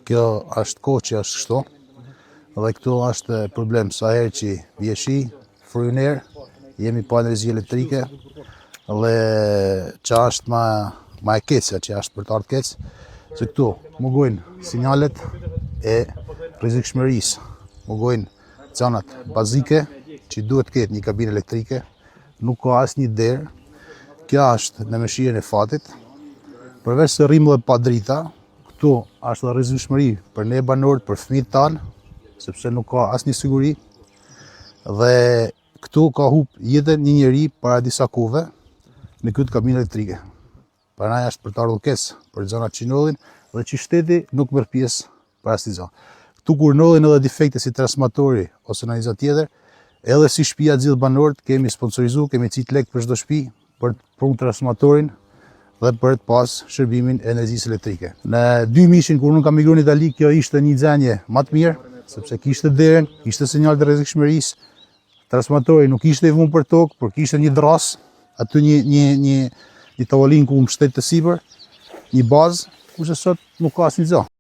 Kjo është kohë që është kështu. Dhe këtu është problem sa herë që vjen shi, fryn erë, jemi pa energji elektrike dhe që është ma, ma e keqja që është për të ardhur keq, se këtu mungojnë sinjalet e rrezikshmërisë, mungojnë gjanat bazike që duhet të ketë një kabinë elektrike, nuk ka asnjë derë. Kjo është në mëshirën e fatit. Përveç se rrimë dhe pa drita, këtu është dhe rrezikshmëri për ne banorët, për fëmijët tanë, sepse nuk ka asnjë siguri. Dhe këtu ka hup jetën një njeri para disa kohëve në këtë kabinë elektrike. Prandaj është për të ardhur keq për gjërat që ndodhin dhe që shteti nuk merr pjesë për asnjë gjë. Këtu kur ndodhin edhe defekte si transformatori ose ndonjë gjë tjetër, edhe si shtëpia të gjithë banorët kemi sponsorizu, kemi qitë lek për çdo shtëpi për të prunë transformatorin dhe për të pas shërbimin e energjisë elektrike. Në 2000 kur unë kam migruar në Itali, kjo ishte një gjendje më të mirë, sepse kishte derën, kishte sinjal të rrezikshmërisë, transformatori nuk ishte i vunë për tokë, por kishte një dras, aty një një një një tavolinë ku mbështet të sipër, një bazë, kurse sot nuk ka asnjë gjë.